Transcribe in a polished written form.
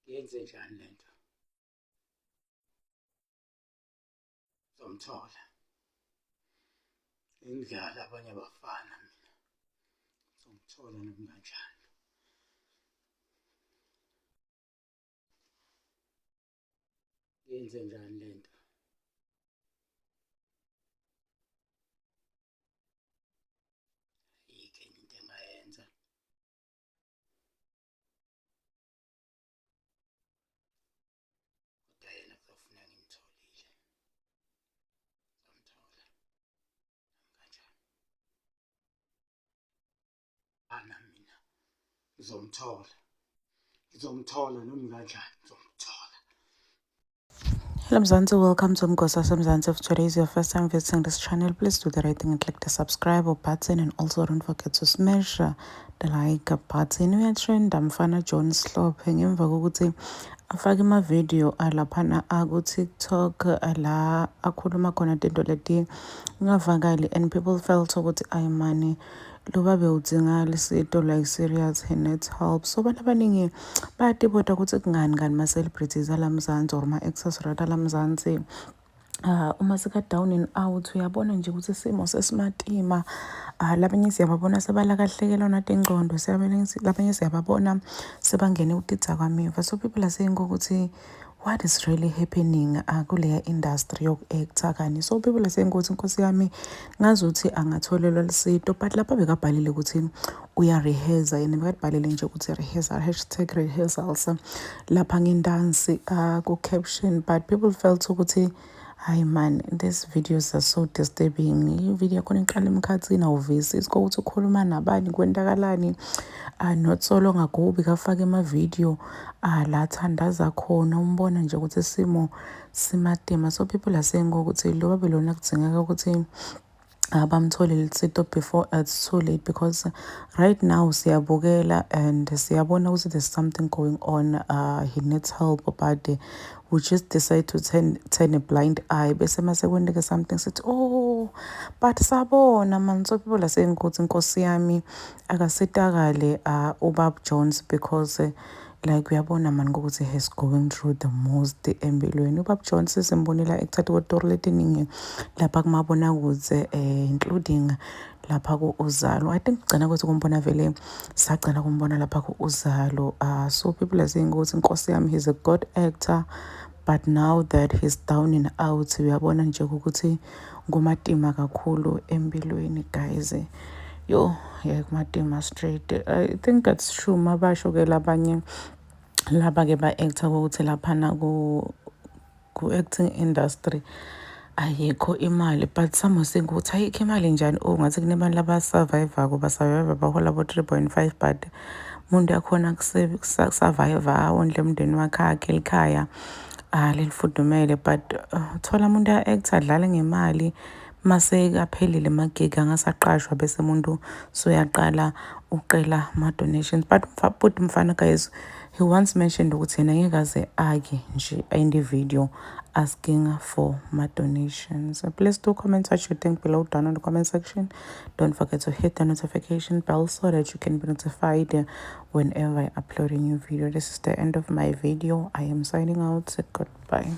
Yenze njani lento? Ngizomthola. Ngidlala abanye abafana mina. Ngizomthola noma kanjani. Yenze njani lento? Ayikho enye into engayenza. Kodwa yena kuzofuneka ngimtholile. Ngizomthola. Kanjani? Ana mina. Ngizomthola. Ngizomthola noma kanjani. Ngizomthola. Hello Mzansi, welcome to Mgosa Mzansi. If today is your first time visiting this channel, please do the right thing and click the subscribe button, and also don't forget to smash the like button. Uyatrenda mfana John Hlophe ngemva kokuthi afake ama-video alaphana aku-TikTok la akhuluma khona tinto leti ngavakali, and people felt ukuthi ayimani lo babe udzinga lisito, like serious, he needs help. So abantu abaningi bayatibota ukuthi kungani kani ma-celebrities ala Mzansi or ma-actors rather ala Mzansi uma sika down and out, uyabona nje ukuthi isimo sesimatima. Labanye siyababona sebalakahlekelwa natingcondo, labanye siyababona sebangene kutidzakamiva. So people are saying ukuthi what is really happening kuleya industry yoku-actor kani? So people are saying ukuthi inkosi yami ngazuthi angatholelwa lisito, but lapha bekabhalile ukuthi uya-rehearsa yena, bekabhalile nje ukuthi rehearsal, hashtag rehearsals lapha ngendansi ku-caption, but people felt ukuthi hayi man, these videos are so disturbing. I-video yakhona iqala emkhathini, awuvisi ukuthi ukhuluma nabani, kwentakalani. Not so long ago bekafake ama-video la athandaza khona, umbona nje ukuthi isimo simatima. So people are saying ukuthi lo babe lona kudzingeka ukuthi bamthole lisito before it's too late, because right now siyabukela and siyabona ukuthi there's something going on, he needs help, but we just decide to turn a blind eye, bese mase kwenteke something sithi oh, but sabona man. So people are saying ukuthi inkosi yami akasitakale ubab Jones, because like uyabona man ukuthi he's going through the most empilweni. Ubab Jones simbonela ekuthatha kwetori letiningi lapha kumabonakude, including lapha ku-Uzalo. I think kugcina kwethu kumbona vele sagcina kumbona lapha ku-Uzalo. So people are saying ukuthi inkosi yami, he's a good actor, but now that he's down and out, uyabona nje ukuthi kumatima kakhulu empilweni, guys. Yo, yeah, kumatima straight. I think that's true mabasho ke labanye laba ke ba-actor ukuthi laphana ku-acting industry ayikho imali, but some are saying ukuthi ayikho imali njani? Oh, ngathi kunebantu laba-survive-ako, ba-survive bahola bo-3.5, but umuntu yakhona kusurvive, awondle umndeni wakhe, akhe elikhaya lelifudumele, but thola umuntu a-actor adlale ngemali, mase aphelile amagigi angasaqashwa, bese umuntu soyaqala uqela ama-donations. But but mfana guys, he once mentioned ukuthi yena ngeke aze ake nje end video asking for my donations. So please do comment what you think below down in the comment section. Don't forget to hit the notification bell so that you can be notified whenever I upload a new video. This is the end of my video. I am signing out. Goodbye.